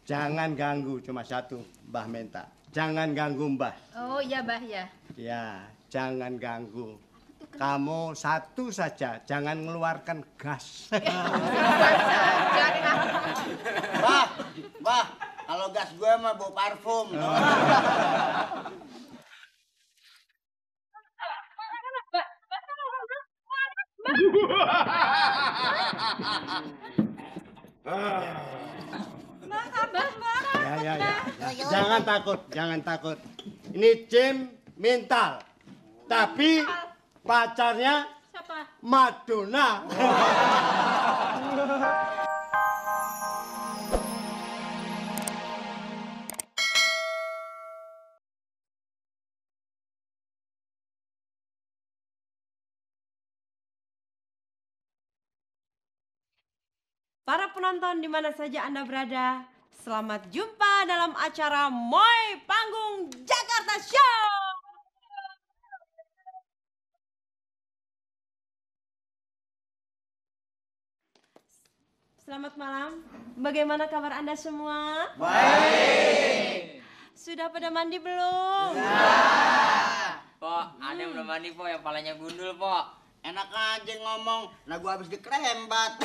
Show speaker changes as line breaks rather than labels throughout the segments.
Jangan ganggu, cuma satu Mbah minta. Jangan ganggu Mbah.
Oh iya Mbah ya.
Ya, jangan ganggu. Kamu satu saja, jangan mengeluarkan gas.
Mbah, kalau gas gue mah bau parfum.
Ya. Jangan takut. Ini Jim mental. Tapi pacarnya
Siapa?
Madonna.
Para penonton di mana saja Anda berada, selamat jumpa dalam acara Moy Panggung Jakarta Show. Selamat malam. Bagaimana kabar Anda semua?
Baik.
Sudah pada mandi belum?
Pok, ada yang belum mandi, Pok, yang palanya gundul, Pok.
Enak aja ngomong, nah gua habis dikrembat.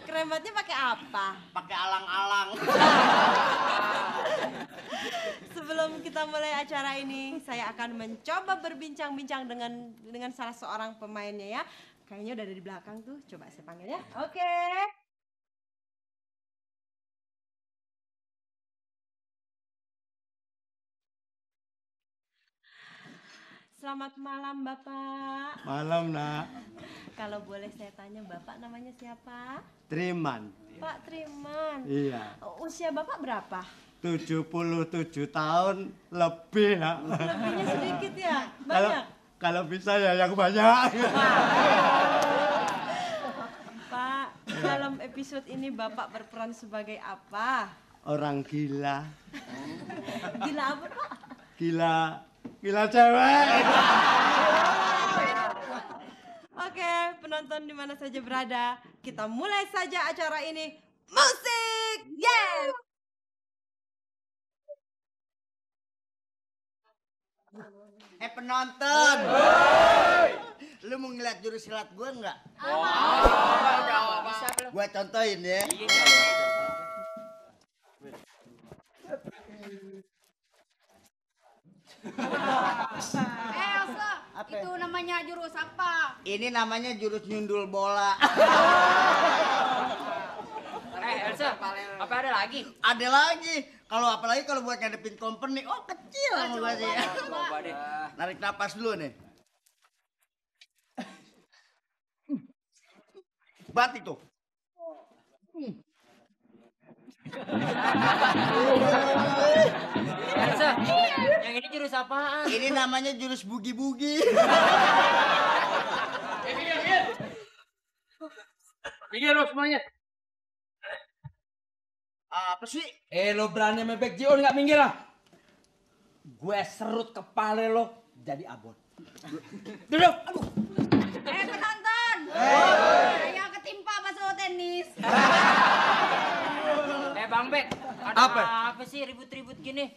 Krembatnya pakai apa?
Pakai alang-alang.
Sebelum kita mulai acara ini, saya akan mencoba berbincang-bincang dengan salah seorang pemainnya ya. Kayaknya udah ada di belakang tuh. Coba saya panggil ya. Oke. Selamat malam Bapak.
Malam, Nak.
Kalau boleh saya tanya Bapak namanya siapa?
Triman.
Pak Triman.
Iya.
Usia Bapak berapa?
77 tahun lebih, Nak.
Lebihnya sedikit ya? Banyak?
Kalau bisa ya yang banyak.
Pak, dalam episode ini Bapak berperan sebagai apa?
Orang gila.
Gila apa Pak?
Gila cewek.
Oke, penonton di mana saja berada, kita mulai saja acara ini. Musik! Yeah!
Penonton. Lu mau ngeliat jurus silat gue nggak? Gue contohin ya.
Elsa, itu namanya jurus apa?
Ini namanya jurus nyundul bola.
Elsa, apa ada lagi?
Ada lagi. Kalau apalagi kalau buat ngadepin company, kecil sama gue sih.
Coba deh.
Narik napas dulu nih. Bat itu.
Elsa, yang ini jurus apaan?
Ini namanya jurus bugi-bugi.
Minggir lo semuanya.
Apa sih?
Lo berani mebek Jion nggak minggir lah? Gue serut kepala lo jadi abon. Duduk. Aduh.
Penonton! Saya ketimpa pas tenis.
Bang Bek, ada apa sih ribut-ribut gini?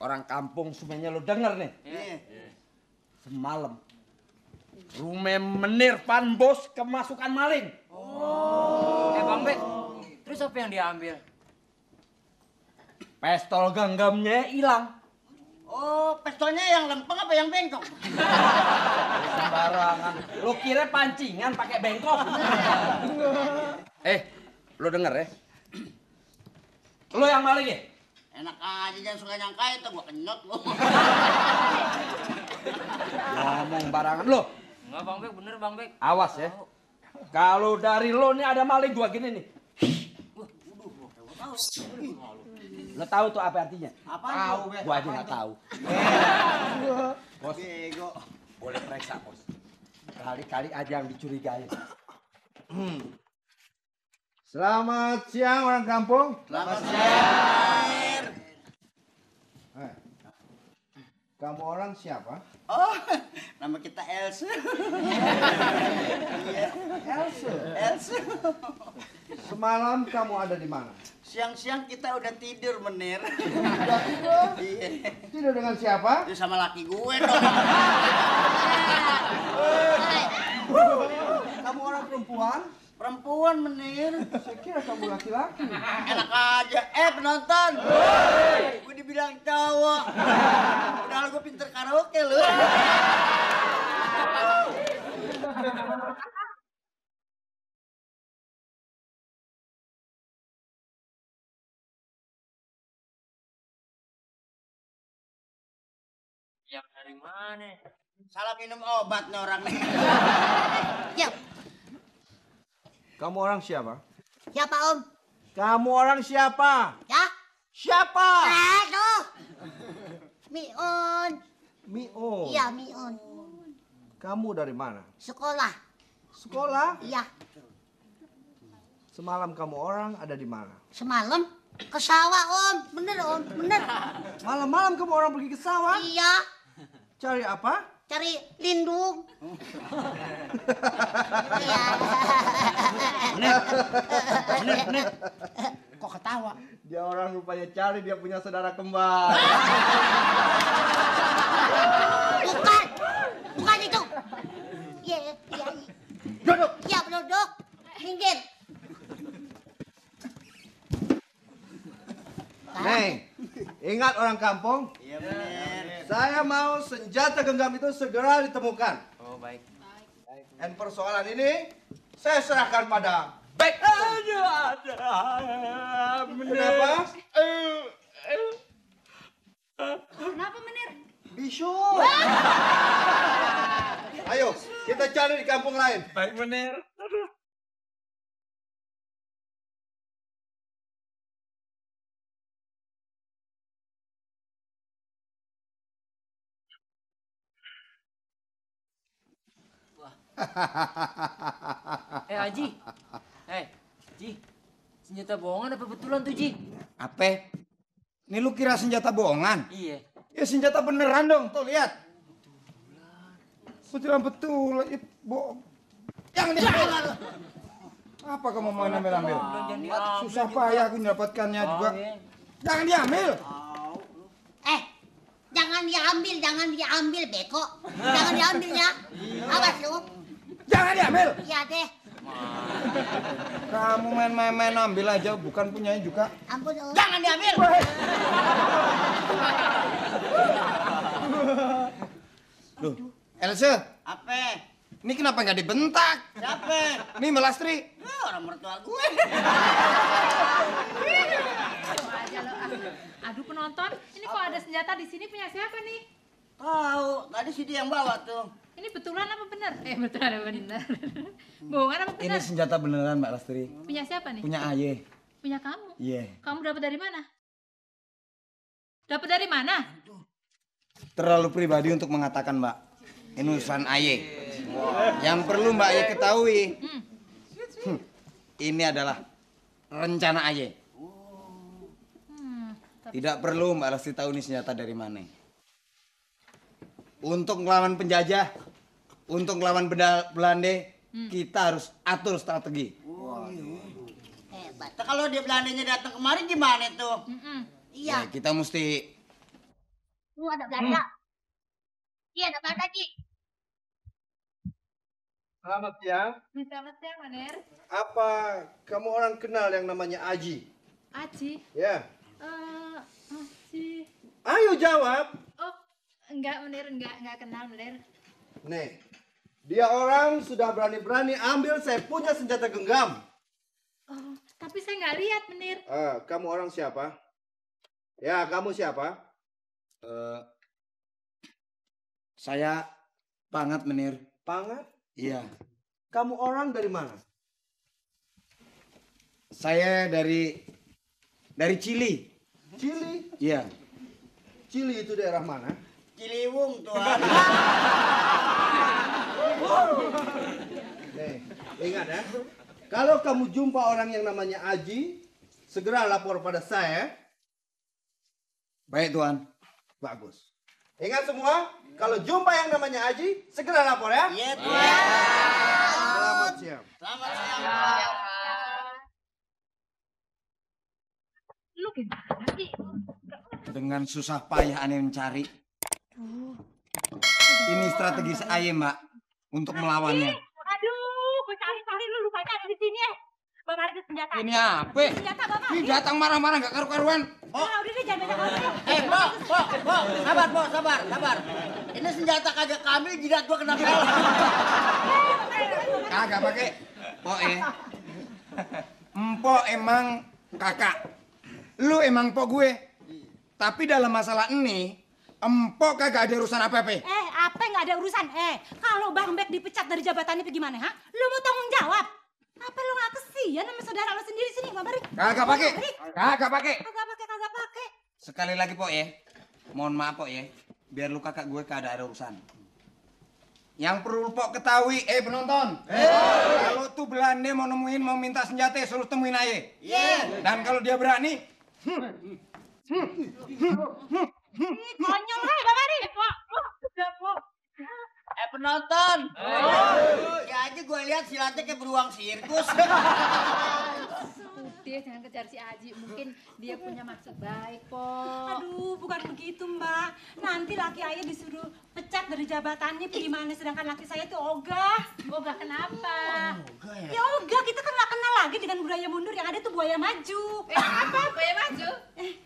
Orang kampung semuanya lo denger nih. Semalam rumah Menir Van Bos kemasukan maling.
Bang Bek, terus apa yang diambil?
Pistol genggamnya hilang.
Pistolnya yang lempeng apa yang bengkok?
Sembarangan. Lo kira pancingan pakai bengkok? Lo denger ya? Lo yang maling ya?
Enak aja jangan suka nyangka itu gua kenyot lo.
Ngomong barangan lo.
Enggak Bang Bek, bener Bang Bek.
Awas ya. Kalau dari lo nih ada maling gua gini nih. Lo tahu tuh apa artinya?
Apa?
Tahu, gua aja nggak tahu. Bos,
Bego.
boleh periksa bos. Kali-kali aja yang dicurigain.
Selamat siang orang kampung.
Selamat siang.
Kamu orang siapa?
Nama kita Elsa.
Elsa.
Elsa.
Semalam kamu ada di mana?
Siang-siang kita udah tidur, Menir.
Udah tidur?
Iya.
Tidur dengan siapa?
Itu sama laki gue dong.
Kamu orang perempuan?
Perempuan, Menir.
Saya kira kamu laki-laki.
Enak aja. Penonton. Gue dibilang cowok. Padahal gue pinter karaoke lu.
Yang dari mana?
Salah minum obat nih orang nih.
Ya,
Kamu orang siapa?
siapa Om?
Kamu orang siapa?
Ya?
Siapa?
Tuh. Miun.
Miun.
Iya, Miun.
Kamu dari mana?
Sekolah.
Sekolah?
Iya.
Semalam kamu orang ada di mana?
Semalam ke sawah Om. Bener Om, bener.
Malam-malam kamu orang pergi ke sawah?
Iya.
Cari apa?
Cari lindung. Iya.
Menir. Kok ketawa?
Dia orang rupanya cari dia punya saudara kembar.
Bukan. Bukan itu. Iya, iya.
Duduk.
Iya, duduk. Minggir.
Nih, ingat orang kampung?
Iya, Menir.
Saya mau senjata genggam itu segera ditemukan.
Oh, baik.
Dan persoalan ini saya serahkan pada Bek. Kenapa?
Kenapa, Menir?
Bisu. Ayo, kita cari di kampung lain.
Baik, Menir.
Haji. Ji. Senjata bohongan apa betulan tuh, Ji?
Apa? Ini lu kira senjata bohongan?
Iya.
Ya senjata beneran dong, tuh lihat. Betulan. Bohong. Jangan diambil. Apa kamu mau ambil-ambil?
Jangan diambil
Susah
juga.
payah aku mendapatkannya juga.
iya.
Jangan diambil.
Jangan diambil, beko. Jangan diambil ya. Awas lu.
Jangan diambil.
Iya deh.
Kamu main-main ambil aja, bukan punyanya juga.
Ampun Om.
Jangan diambil.
Loh, Elsa,
Apa?
ini kenapa nggak dibentak?
Siapa?
Nih Melastri.
Orang mertua gue.
Aja lo. Aduh penonton, ini kok ada senjata di sini punya siapa nih?
Tahu, tadi si dia yang bawa tuh.
Ini betulan apa bener? Betulan apa bener? Bohongan apa
Ini
bener?
senjata beneran Mbak Lastri.
Punya siapa nih?
Punya Aye.
Punya kamu?
Iya.
Kamu dapat dari mana? Dapat dari mana?
Terlalu pribadi untuk mengatakan Mbak. Ini urusan Aye. Yang perlu Mbak Aye ketahui. Ini adalah rencana Aye. Tidak perlu Mbak Lastri tahu ini senjata dari mana. Untuk melawan penjajah, untuk melawan Belanda, kita harus atur strategi.
Hebat.
Nah, kalau dia Belandanya datang kemari gimana tuh?
Iya.
Ya, kita mesti
Lu ada Belanda. Iya, ada Belanda, Ci.
Selamat siang.
Selamat siang, Manir.
Apa kamu orang kenal yang namanya Aji?
Aji.
Ya.
Aji.
Ayo jawab.
Oh, enggak, Manir, enggak kenal, Manir.
Nih, dia orang sudah berani-berani ambil saya punya senjata genggam.
Oh, tapi saya nggak lihat, Manir.
Kamu orang siapa? Ya, kamu siapa?
saya Pangat Menir.
Pangat?
Iya.
Kamu orang dari mana?
Saya dari Chili.
Chili?
Iya.
Chili itu daerah mana?
Ciliwung tuh.
Nih, ingat ya. Kalau kamu jumpa orang yang namanya Aji, segera lapor pada saya.
Baik Tuan.
Bagus. Ingat semua, kalau jumpa yang namanya Aji, segera lapor ya.
Iya tuh.
Selamat siang.
Selamat siang.
Lu gimana sih?
Dengan susah payah aneh mencari. Ini strategi saya, Mbak, untuk melawannya.
Aduh, gue cari-cari lu lukanya ada di sini ya. Bang Mari senjata.
Ini apa?
Senjata Bang Mari.
Ini datang marah-marah nggak karu-karuan.
Udah deh jangan banyak ngomong.
Po, sabar. Ini senjata kagak kambil, jidat gua kena pel.
Kagak pakai. Po Empok emang kakak. Lu emang pok gue. Tapi dalam masalah ini, empok kagak ada urusan apa-apa.
Apa nggak ada urusan? Kalau Bang Bek dipecat dari jabatannya bagaimana, ha? Lu mau tanggung jawab? Apa lu nggak kesian sama saudara lu sendiri sini, Bang Mari?
Kagak pakai.
Kagak pakai.
Sekali lagi, Pok ya. Mohon maaf, Pok ya. Biar lu kakak gue kagak ada urusan. Yang perlu Pok ketahui, penonton. Kalau tuh Belanda mau minta senjata, suruh temuin aja. Dan kalau dia berani,
Konyol lah, Bang Mari.
Penonton. Ya aja gue lihat silatnya kayak beruang sirkus.
Udah jangan kejar si Aji, mungkin dia punya maksud baik, Po.
Aduh, bukan begitu, Mbak. Nanti laki ayah disuruh pecat dari jabatannya gimana, sedangkan laki saya tuh ogah.
Ogah kenapa?
Ya ogah, kita kan nggak kenal lagi dengan budaya mundur, yang ada tuh buaya maju.
Apa? Buaya maju?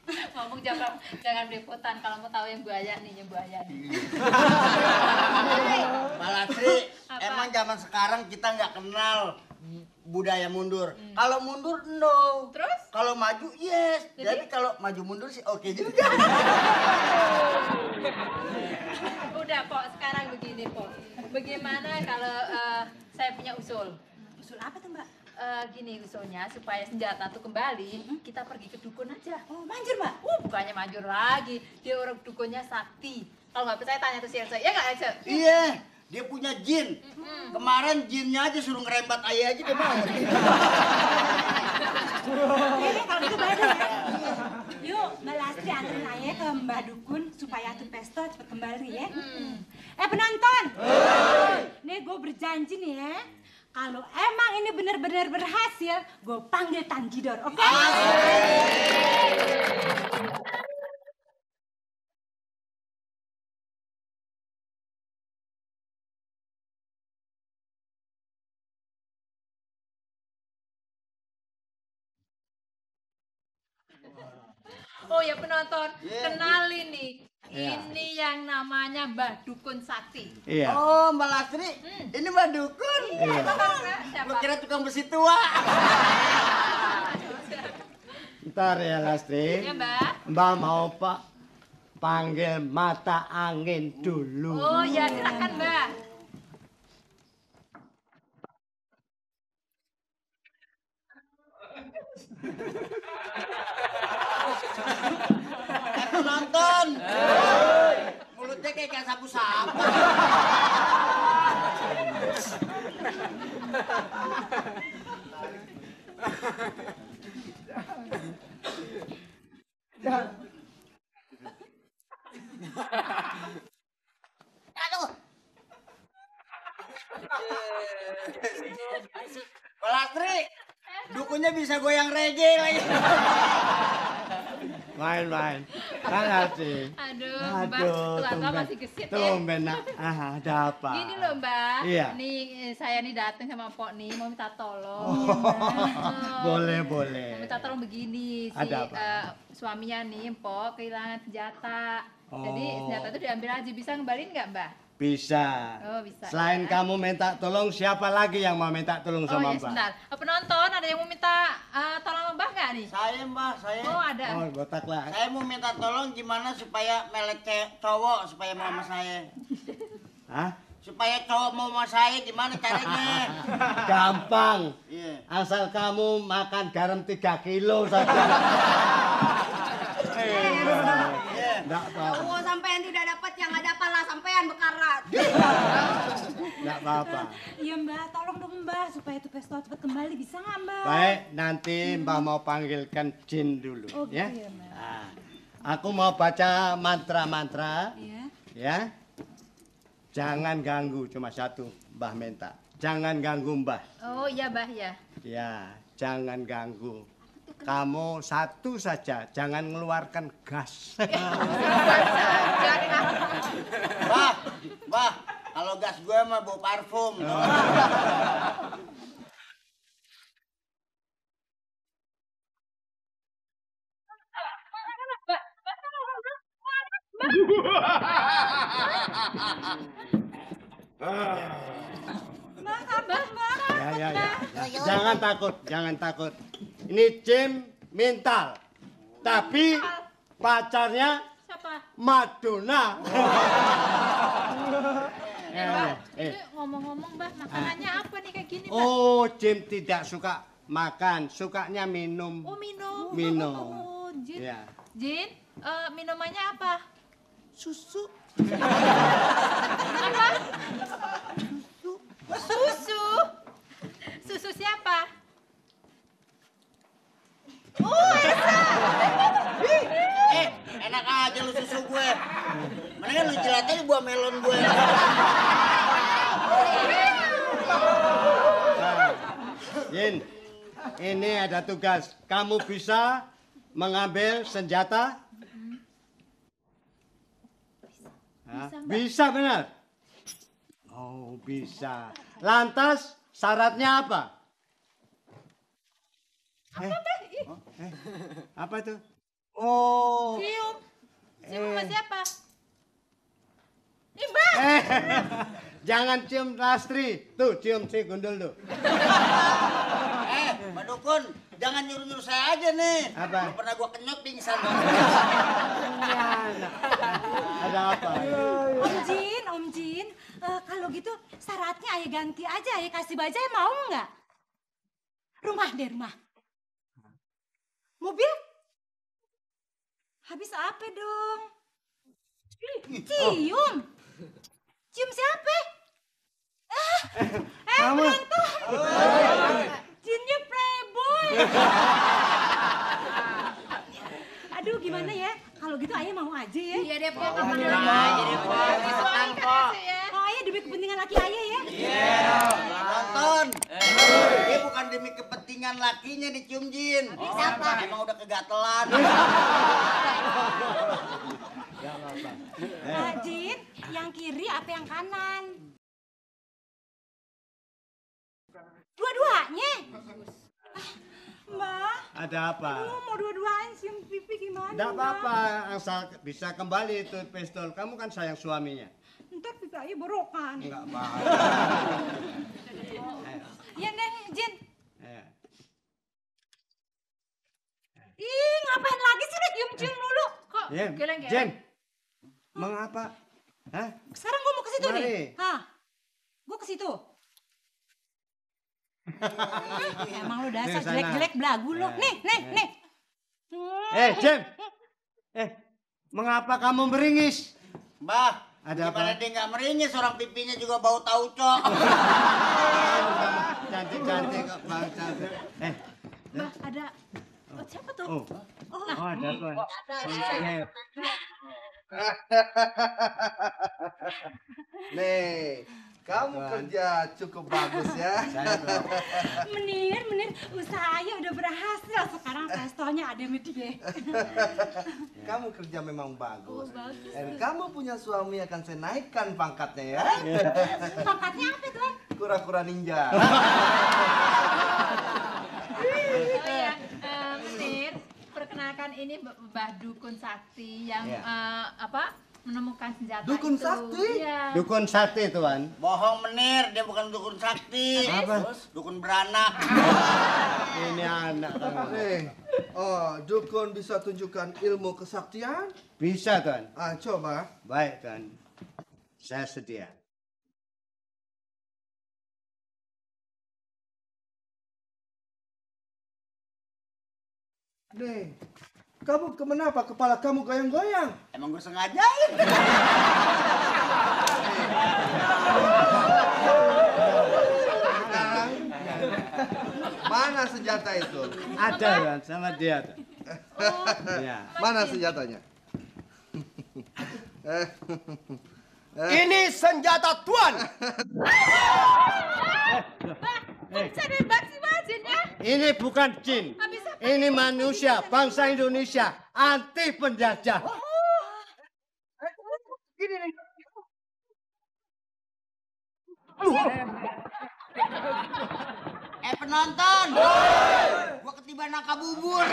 Ngomong jangan belepotan, kalau mau tahu yang buaya nih.
Malasri, emang zaman sekarang kita nggak kenal budaya mundur. Kalau mundur no.
Terus?
Kalau maju yes. Jadi kalau maju mundur sih oke juga.
Udah, Po, sekarang begini, Po. Bagaimana kalau saya punya usul?
Usul apa tuh, Mbak?
Gini usulnya, supaya senjata tuh kembali, kita pergi ke dukun aja.
Oh, manjur, Mbak?
Bukannya manjur lagi, dia orang dukunnya sakti. Kalau nggak percaya tanya tuh si Elsa, iya nggak Elsa?
Iya, dia punya jin. Kemarin jinnya aja suruh ngerembat ayah aja dia mau.
Kalau gitu bagus. Yuk, Mbak Lastri anterin ayah ke Mbak Dukun supaya tuh pesta cepet kembali ya. Penonton. Nih gue berjanji nih ya. Kalau emang ini benar-benar berhasil, gue panggil Tanjidor, oke?
Oh ya penonton, kenalin nih. Ini yang namanya Mbah Dukun Sakti.
Iya.
Oh, Mbak Lastri, ini Mbak Dukun. Lu kira tukang besi tua.
Ntar ya Lastri.
Ya, Mbak.
Mbak mau panggil mata angin dulu.
Oh ya, silakan Mbak.
Penonton. Mulutnya kayak sapu-sapu. Aduh. Lastri, dukunnya bisa goyang reggae lagi.
Main. Kan Lastri.
Aduh, Mbak, tua-tua masih gesit ya.
Tumben, ada apa?
Gini loh Mbak,
Iya.
nih saya nih datang sama Pok nih mau minta tolong.
Boleh.
Mau minta tolong begini, si
Ada apa?
suaminya nih Pok kehilangan senjata. Jadi
Oh.
senjata itu diambil aja, bisa ngembaliin nggak Mbak?
Bisa.
Oh, bisa,
Selain
ya.
kamu minta tolong, siapa lagi yang mau minta tolong
Oh
sama
ya
Mbak?
sebentar, penonton ada yang mau minta tolong Mbak nggak nih?
Saya Mbak, saya.
Oh ada.
Oh, botak lah.
Saya mau minta tolong gimana supaya melet cowok supaya mau sama saya.
Hah?
Supaya cowok mau sama saya gimana caranya?
Gampang.
Iya.
Asal kamu makan garam 3 kilo saja. Enggak apa-apa.
Cowok sampean tidak dapat yang ada pala sampean bekarat.
Enggak apa-apa.
Iya Mbak, tolong dong Mbak supaya tuh pesta cepet kembali, bisa nggak Mbak?
Baik, nanti Mbak mau panggilkan jin dulu,
Oh, gitu
ya.
ya, Mbak.
Nah, aku mau baca mantra-mantra,
Iya.
ya. Jangan ganggu, cuma satu, Mbah minta. Jangan ganggu Mbah.
Oh iya Mbah ya.
Ya, jangan ganggu. kamu satu saja, jangan mengeluarkan gas.
Bah, kalau gas gue mah bau parfum.
Ya. Jangan takut. Ini Jim mental. Tapi pacarnya
Siapa?
Madonna.
Ini ngomong-ngomong, Mbah, makanannya apa nih kayak gini, Mbah?
Oh, Jim tidak suka makan, sukanya minum.
Oh, minum.
Minum.
Oh, Jin.
Ya.
Jin, minumannya apa?
Susu.
Apa? Susu. Susu siapa? Oh, Esa.
Enak aja lu susu gue. Mendingan lu jilatin buah melon gue.
Jin, ini ada tugas. Kamu bisa mengambil senjata? Bisa benar? Oh, bisa. Lantas syaratnya apa? Apa itu? Oh.
Cium. Cium sama siapa? Mbah.
Jangan cium Lastri. Tuh, cium si Gundul tuh.
Pak Dukun, jangan nyuruh-nyuruh saya aja nih.
Apa?
Pernah gua kenyot pingsan.
Ada apa?
Om Jin, kalau gitu syaratnya ayah ganti aja, ayah kasih bajai mau nggak? Rumah deh, rumah. Mobil? Habis apa dong? Cium. Cium siapa?
Kamu?
Berantem. Jinnya playboy. Aduh, gimana ya? Kalau gitu ayah mau aja ya?
Iya, dia punya kamar dulu.
Tenang kok.
Oh, ayah demi kepentingan laki ayah ya?
Nonton. Dia bukan demi kepentingan lakinya dicium Jin. Siapa? Emang udah kegatelan.
Jin, yang kiri apa yang kanan? Dua-duanya? Mbak,
Ada apa?
mau dua-duaan cium pipi gimana?
Enggak apa-apa, asal bisa kembali itu pistol. Kamu kan sayang suaminya.
Ntar pipi ayah borokan.
Enggak apa-apa.
Ya nih, Jin.
Ayo.
Ih, ngapain lagi sih udah cium-cium dulu? Kok
geleng-geleng?
Jen, mengapa? Hah?
sekarang gue mau ke situ
Mari.
nih? Hah? Gue ke situ. Emang lu dasar
Nih, sana.
jelek-jelek belagu lu. Nih.
Jen. Mengapa kamu meringis?
Mbah,
Ada
gimana
apa?
dia nggak meringis, orang pipinya juga bau tauco.
Cantik-cantik kok, Bang cantik.
Mbah, ada siapa tuh?
Ada apa?
Nih, kamu kerja cukup bagus ya.
Menir, usahanya udah berhasil. Sekarang pestonya ada sama dia.
Kamu kerja memang bagus. Dan kamu punya suami akan saya naikkan pangkatnya ya.
Pangkatnya apa tuan?
Kura-kura ninja.
Oh iya, Menir, perkenalkan ini Mbah Dukun Sakti yang menemukan senjata
Dukun
itu.
Sakti?
Iya.
Dukun sakti, Tuan.
Bohong Menir, dia bukan dukun sakti.
Apa?
Dukun beranak.
Ini anak kamu.
Nih, dukun bisa tunjukkan ilmu kesaktian?
Bisa, Tuan.
Coba.
Baik, Tuan. Saya sedia.
Nih, kamu kenapa kepala kamu goyang-goyang?
Emang gue sengajain.
Mana senjata itu?
Ada, Tuan, sama dia. Tuan. Ya.
Mana senjatanya?
Ini senjata Tuan.
Bisa nembak sih Mbah Jinnya?
Ini bukan jin.
Habis apa
Ini manusia, bangsa Indonesia, anti penjajah.
Gini nih.
Penonton, gua ketiban nangka bubur.